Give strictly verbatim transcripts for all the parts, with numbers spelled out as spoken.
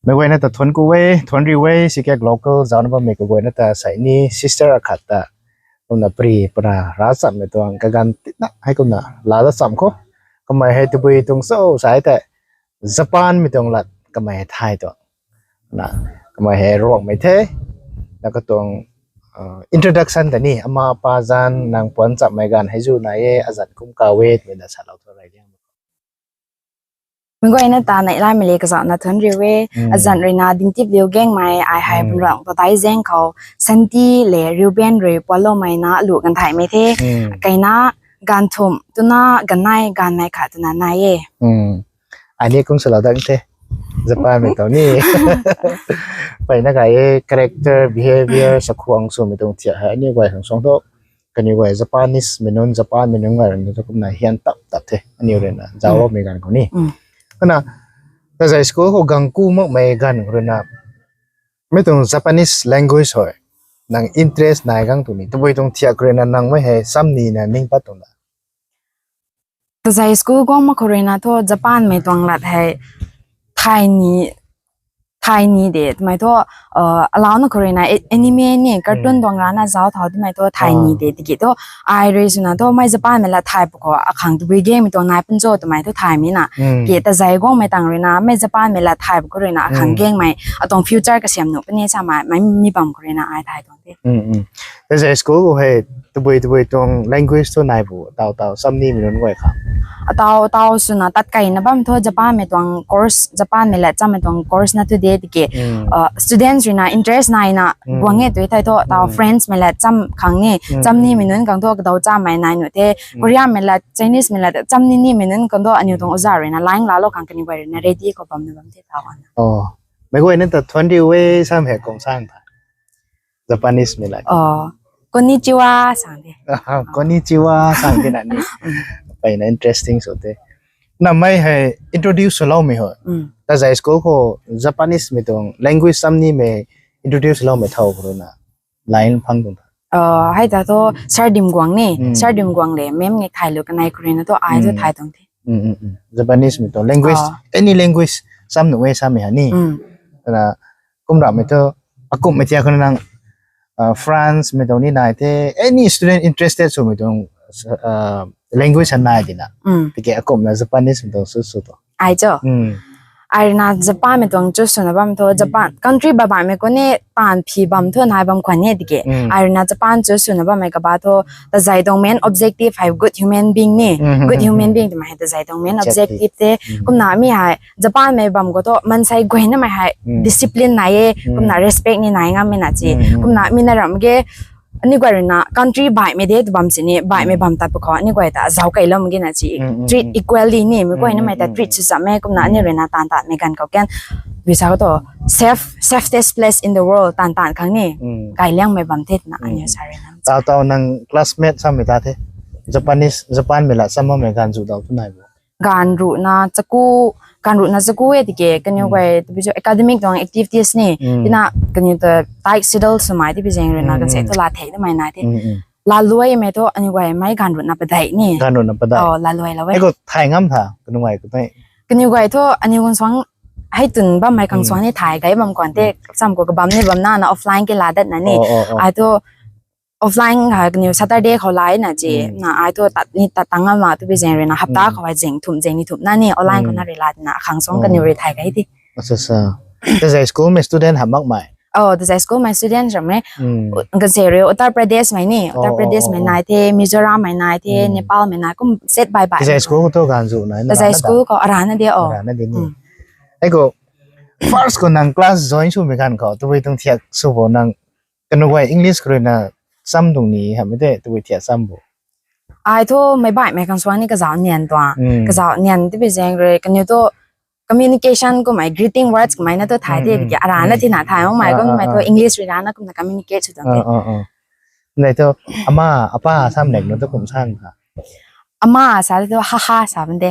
Mei guayna ta thuanc ku e, thuanc riu e, si kak local zauc na bammei kaguayna ta sei ni sister akhat ta kumna pri puna ra chammei tuang kaganv tina hei kumna la da cham khou. Kamei hei tabui tuang cho sai tei Japan mei tuang lat kamei hei thay tuang. Na, kamei hei Ruangmei the. Na katuang introduction ta ni ama pa zanc nang puanc chammei ganv hei zu nai e, azanc kum kaw e twmei na salou thu rey liang. Mei guayna ta neihlamei le kazauhna thuanc riu e. Azanc ruina Dingtipliu Gaengmei, ai hei Bunrang Patai zaeng khou Santi le Reuben rui puanloumei na aluh ganv thaymei the. Keina ganv thumh twna ganv nei ganvmei khat twna nai e. Ai ni kum salou dang the. Japan mei tuang ni. Peyna kai e character, behavior, sakhuang swmei tuang thiak hei aniu guay khang suang thu. Kaniw guay Japanese mei nunc, Japan mei nunc guay rui na thu kumna hian tap tap the aniu rui na zaucloumei ganv khou ni. Kana, tazei school khou gang ku makmei ganv khou rui na mei tuang Japanese language hei nang interest nai gang tu ni tabui tuang thiak khou rui na nang mei hei cham ni na ning pat tuang na. Tazei school guang mak khou rui na thu Japan mei tuang lat hei thay ni, thay ni de twmei thu, alauna khou rui na anime ni cartoon tuang rana zauc thau twmei thu thay ni de tiki thu ai rui swna thu mei Japan mei lat thay pw khou akhang tabui Gaengmei tuang nai pun cho twmei thu thaymei na. Ke tazei guangmei tang rui na mei Japan mei lat thay pw khou rui na akhang Gaengmei atuang future kasiam nuh puni samei mei mi bam khou rui na ai thay tuang the. Tazei school khou hei tabui tabui tuang language thu nai pw tau tau cham nimei nunc guay khang? Atau tau swna tat keyna bam thu Japan mei tuang course, Japan mei lat chammei tuang course na thu de tiki students rui na interest nai na guang e tui thei thu tau French mei lat cham khang ni, cham nimei nunc khang thu kadau chammei nai nuh the. Korea mei lat, Chinese mei lat cham ni nimei nunc khang thu aniu tuang oza rui na line laalou khang kaniw guay rui na ready khou bam na bam the tau ana. Mei guayna ta thuanc riu e sam hei kung sang tha? Japanese mei lat. Konnichiwa sang de. Konnichiwa sang de na ni. Peyna interesting sw the. Na mei hei introduce swloumei hou. Tazei school khou Japanese mei tuang language cham nimei introduce swloumei thau khou rui na line phang tuang tha? Hei ta thu Sir Dimguang ni, Sir Dimguang le mem ngak thaylu kanei khou rui na thu ai thu thay tuang the. Japanese mei tuang language, any language cham nuh e samei ha ni. Na, kum ramhmei thu akumhmei thiak khou nang France mei tuang ni nai the, any student interested swmei tuang language ha nai dina. Tiki akumhna Japanese mei tuang sw sw tu. Ai cho? Ai rui na Japan mei tuang choose swna bam thu Japan country baihbaihmei khou ni taanv phi bam thu nai bam khwan ni tiki. Ai rui na Japan choose swna bammei kaba thu tazei tuang main objective hei good human being ni. Good human being twmei hei tazei tuang main objective the. Kumna mi hei Japan mei bam khou thu maansei guaynamei hei discipline nai e, kumna respect ni nai ngammei na chi. Kumna mi na ramh ge aniu guay rui na country baihmei de tw bam sini, baihmei bam tat pw khou aniu guay ta zauc keylou mak ge na chi. Treat equally ni, mei guaynamei ta treat sw chammei kumna aniu rui na taanv taanmei ganv khou kan bisa khou thu safe, safest place in the world taanv taanv khang ni kay liangmei bam the twna aniu sa rui na. Tau tau nang classmate sammei ta the, Japanese, Japan mei lat cham bammei ganv zu dau tu nai bo? Ganv ruhna chaku, ganv ruhna chaku e tiki kaniw guay tabui cho academic tuang activities ni tina kaniw ta tight schedule swmei tibi zaeng rui na kan se thu laa thei tamei nai the. Laaluaimei thu aniu guay mei ganv ruhna padeih ni. Ganv ruhna padeih. Laaluai lou e. Hei khou thay ngam tha kaniw guay khou tei? Kaniw guay thu aniw khang suang hei twn bammei khang suang ni thay key bam khwan the. Sam khou kabam ni bam na na offline ki laa dat na ni. Ai thu offline ha kaniw Saturday khou laa na chi. Na ai thu tat ni tat tang ngam ma tibi zaeng rui na hapta khou hei zaeng thumh zaeng ni thumh na ni online khou na rui laa na khang suang kaniw rui thay key the. Tazei school mei student hamh makmei? Tazei school mei student ramh e. Kan se rui Uttar Pradesh mei ni, Uttar Pradesh mei nai the, Mizoram mei nai the, Nepal mei nai, kum state baihbaih. Tazei school khou thu ganv zu nai na? Tazei school khou arana de o. Hei khou first khou nang class join swmei ganv khou tabui tuang thiak sw bo nang? Kanu guay English khou rui na cham tuang ni hamhmei tei tabui thiak cham bo? Ai thu meic baihmei khang suang ni kazauh nian tuang. Kazauh nian tibi zaeng rui kaniw thu communication kummei, greeting words kummei na thu thay the, ki arana thina thay makmei kummei thu English rui rana kumna communicate sw tuang the. Nei thu ama, apa sam leng nu thu kum sang tha? Ama sa thu haha sa bam de.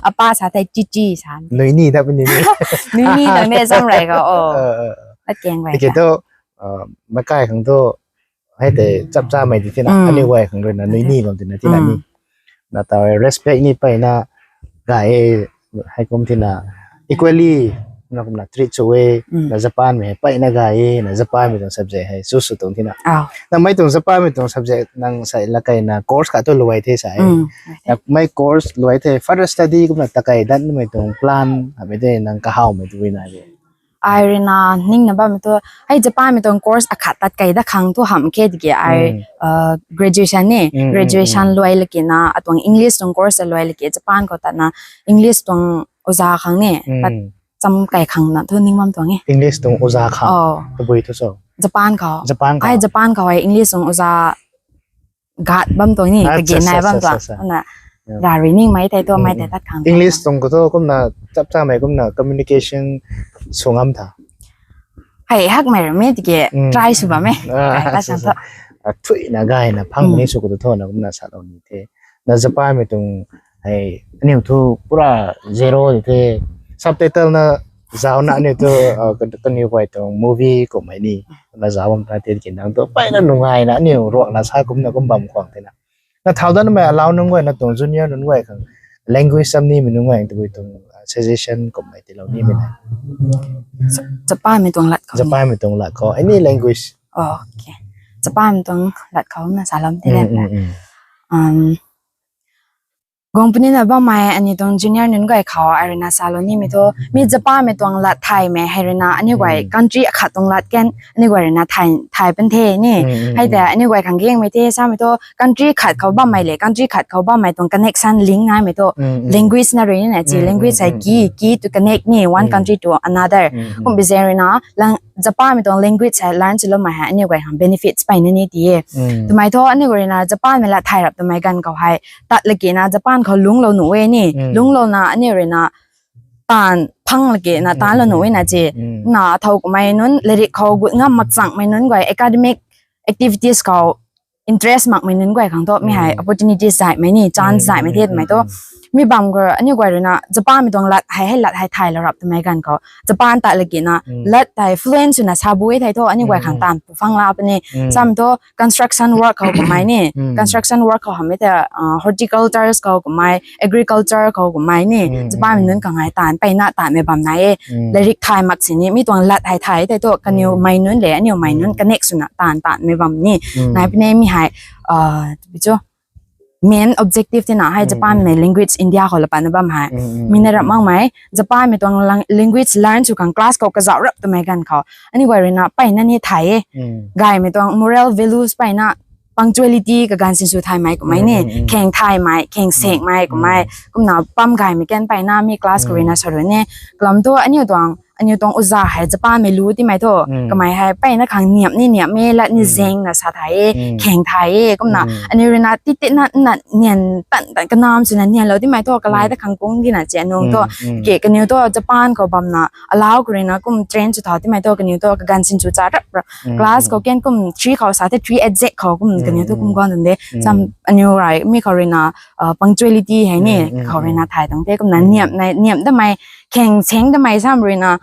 Apa sa thei chichi sa. Nui ni ta puni ni. Nui ni nang de sam rey khou o. Lat keng guay tiki thu makai khang thu hei tei chap chamei di thina, aniu guay khang rui na nui ni bam tina thina ni. Na ta respect ni peyna gay e, heikum thina equally na kumna treat sw e, na Japan mei hei peyna gay e, na Japan mei tuang subject hei choose sw tuang thina. Na mei tuang Japan mei tuang subject nang sa la keyna course khat tu luai the sa e. Na mei course luai the, further study kumna takei dat mei tuang plan hamei de nang kahawmei tu na de. Ai ruina ningna bammei tu, hei Japan mei tuang course akhat tat kei dat khang tu hamh khe tiki ai graduation ni, graduation luai lakina atuang English tuang course luai laki Japan khou tatna English tuang oza khang ni tat cham kei khang na thu ning bam tuang e. English tuang oza khang. Tabui thu so. Japan khou. Japan khou. Ai Japan khou ai English tuang oza gat bam tuang ni, kage nai bam tuang. Na rarui ningmei tei tu mei tei tat khang. English tuang khou thu kumna chap chamei kumna communication sw ngam tha. Hei hakmei ramei tiki try sw bam e. Thuina gayna phang ni sw khou tu thona kumna salou ni the. Na Japan mei tuang hei aniu thu pura zero di the. Subtitle na zauna aniu thu kaniw guay tuang movie kummei ni na zau bam ta the ki nang tu peyna nungaina aniu ruakna sa kumna kum bam khwang thena. Na thau datmei alau nunc guay na tuang junior nunc guay khang language sam nimei nunc guay tabui tuang suggestion kummei tiilou nimei na. Japan mei tuang lat khou. Japan mei tuang lat khou any language. Japan mei tuang lat khou na salou the le. Guang punina bammei aniu tuang junior nunc guay khou ai ruina salou nimei thu, mi Japan mei tuang lat thaymei hei ruina aniu guay country akhat tuang lat kan aniu guay ruina thay pan the ni. Hei tei aniu guay khang gangmei the samei thu country khat khou bammei le country khat khou bammei tuang connection, link naimei thu language na rui ni na chi, language hei key, key to connect ni one country to another. Kum bi zaeng ruina Japan mei tuang language hei learn swloumei hei aniu guay khang benefits peyna ni ti e. Twmei thu aniu guay ruina Japan mei lat thay rap twmei ganv khou hei tat lakina Japan khou lungclou nuh e ni, lungclouna aniu ruina taanv phang lakina taanclou nuh e na chi. Na thow kummei nunc, lairik khou gut ngam makchangmei nunc guay academic activities khou interest makmei nunc guay khang thu mi hei opportunities zaihmei ni, chance zaihmei the twmei thu. Mi bam khou aniu guay ruina Japan mei tuang lat hei, hei lat hei thaylou rap twmei ganv khou Japan tat lakina lat hei fluent swna sa bu e thei thu aniu guay khang taanv pu phang la puni. Sam thu construction work khou kummei ni, construction work khou hamhmei tei horticultures khou kummei, agriculture khou kummei ni Japan mei nunc khang hei taanv peyna taanvmei bam nai e. Lairik thay mak sini mi tuang lat hei thay tei thu kaniw mei nunc le aniu mei nunc connect swna taanv taanvmei bam ni nai puni. Mi hei main objective tina hei Japan mei language India khou la patna bam hei. Mi na rap makmei Japan mei tuang language learn sw khang class khou kazauh rap twmei ganv khou aniu guay ruina peyna ni thay e. Gaymei tuang moral values peyna punctuality kaganv sinsw thaymei kummei ni, kheng thaymei, kheng sengmei kummei, kumna pam gaymei kan peyna mi class khou ruina sa rui ni. Kalam thu aniu tuang, aniu tuang oza hei Japan mei lu timei thu kamei hei peyna khang niam ni niam e, lat ni zengna sa thay e, kheng thay e. Kumna aniu ruina tititna na nian tan tan kanam swna nianlou timei thu kalai ta khang kung dina chi anung thu. Ke kaniw thu Japan khou bamna alau khou ruina kum train sw thau timei thu kaniw thu kaganv sinsw cha rap rap. Class khou kan kum three khou sa the, three exact khou kum kaniw thu kum guang tan de. Sam aniu rui mi khou ruina punctuality hei ni khou ruina thay tuang the. Kumna niam, niam damei, kheng seng damei sam ruina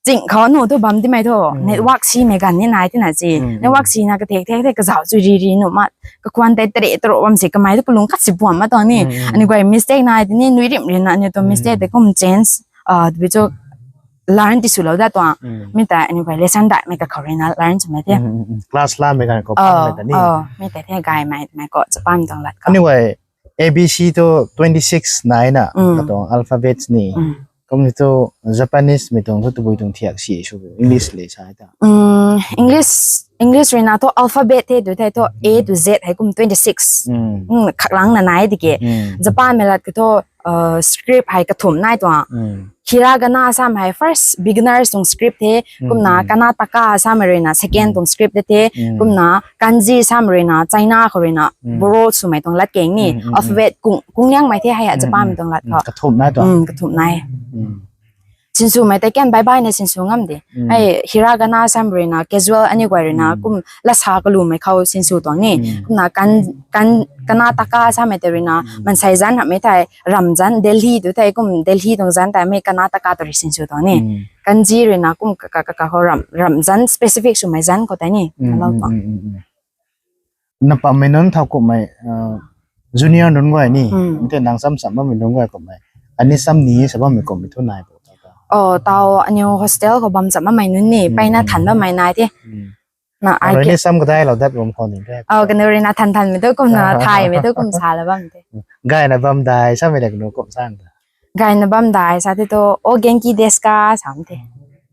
ching khou nuh thu bam timei thu network simei ganv ni nai tina chi. Network sina kathek thek the kazauh chu ri ri nuh mak, kakhwan tei tare taro bam si kamei thu kalung khat si buam ma tuang ni. Aniu guay mistake nai tini nui rim ruina aniu tuang mistake tei kum change, tbi chu learn ti swlou dat tuang. Mi tei aniu guay lesson daihmei kakhou ruina learn swmei the. Class lamei ganv khou pamei ta ni. Mi tei the gaymei twmei khou Japan mei tuang lat khou. Aniu guay A B C thu twenty six naina, katuang alphabets ni. Kum ni thu Japanese mei tuang thu tabui tuang thiak si sw, English le sa ta. English, English ruina thu alphabet the tu the thu A to Z hei kum twenty six. Khaklangna nai tiki. Japan mei lat khou thu script hei kathumh nai tuang. Hiragana samei hei first beginners tuang script the, kumna kanataka samei ruina second tuang script the, kumna kanji samei ruina China khou ruina borrow swmei tuang lat keng ni, alphabet kung, kung liangmei the hei Japan mei tuang lat khou. Kathumh nai tuang. Kathumh nai. Sinswmei tei kan bye bye na sinsw ngam de. Hei hiragana samei ruina casual aniu guay ruina kum lasa kalumei khou sinsw tuang ni. Kumna kan, kan, kanataka samei tei ruina mansei zanc hamhmei thei ramh zanc Delhi tu thei kum Delhi tuang zanc tei mei kanataka tu rui sinsw tuang ni. Kanji ruina kum ka, ka, ka, ka khou ramh, ramh zanc specific swmei zanc khou tei ni. Alou tuang. Na pammei nunc thau kumhmei junior nunc guay ni, nte nang cham cham bammei nunc guay kumhmei, ani cham ni sa bammei kumhmei thu nai bo ta ta. Oh, tau aniu hostel khou bam cham bammei nunc ni, mpeyna than bammei nai the. Na ai Arui ke ni sam kadai lou dat bam khou ni de. Oh, kanu rui na than thanmei tu kumna thaymei tu kum sa la bam the. Gayna bam dai samei de kanu kum sang ta. Gayna bam dai sa the tu, "O Genki desu ka?" sam the.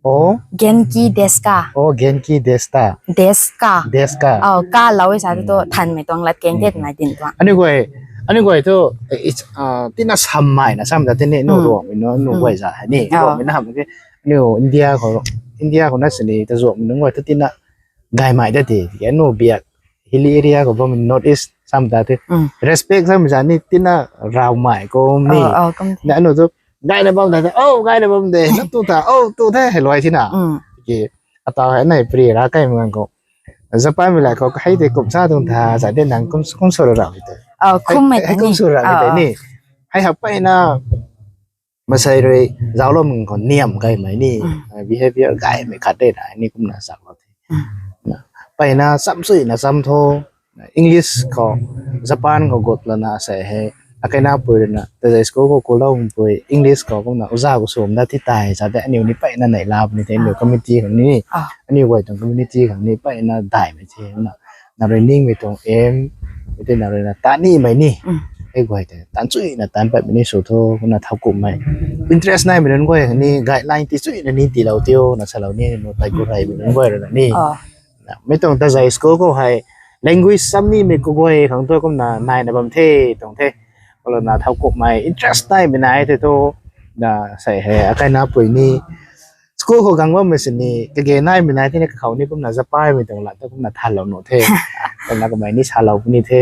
O? Genki desu ka? O Genki desu ta. Desu ka. Desu ka. Oh, ka lou e sa the tu, thanmei tuang lat keng the twna din tuang. Aniu guay, aniu guay tu, it's, uh, tina sam mai na sam da tini, nu ruang mi nu, nu guay za ni. Ruang mi na ham ke. Aniu India khou, India khou na sini ta zuak mi nunc guay tu tina gaymei da ti, tiki anu biak hilly area khou bam North East sam ta the. Respect sam za ni tina raumei kum ni. Na anu tu gayna bam da the, "Oh, gayna bam de, na tu ta, oh, tu the," hei luai thina. Tiki atau hei nai pri ra kai mang khou. Japan mi lai khou hei de kum sa tuang tha, za de nang kum, kum sw ra ra te. Kum mei te kum ni. Sw ra te ni. Hei hak mpeyna Masei rui zaucloumei khou niam gaymei ni, behavior gaymei khat de na ni kumna saklou the. Mpeyna cham suina cham tho, English khou, Japan khou gut lana sei hei, akai na pui rui na, tazei school khou kulou pui, English khou kumna oja khou swm da thi tei, sa de aniu ni mpeyna neihla puni the, aniu community khang ni, aniu guay tuang community khang ni mpeyna daihmei the, na, na rui ningmei tuang aim, mei tei na rui na ta nimei ni, hei guay tei tan chuina tan patmei ni sw tho, kumna thau kumhmei. Interest naimei nunc guay khang ni guideline ti chuina ni tiilou tiu, na salou ni, nu tai gu reymei nunc guay rui na ni. Na, mei tuang tazei school khou hei, language sam nimei kaguay khang tu kumna naina bam the, tuang the. Kumna thau kumhmei, interest naimei nai the tu, na sei hei, akai na pui ni, school khou gang bammei sini, kage naimei nai the ni kakhou ni kumna Japanmei tuang lat tu kumna thanlou nuh the. Kumna kamei ni salou puni the.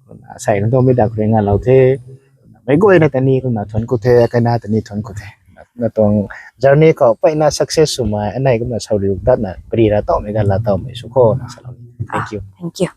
Kumna sei khang tu mei dak rui ngalou the. Meic guayna ta ni kumna thuanc ku the, akai na ta ni thuanc ku the. Na tuang journey khou mpeyna success swmei, anei kumna sauriu datna, pari ra tawmei, ganv la tawmei sw khou na salou. Thank you. Thank you.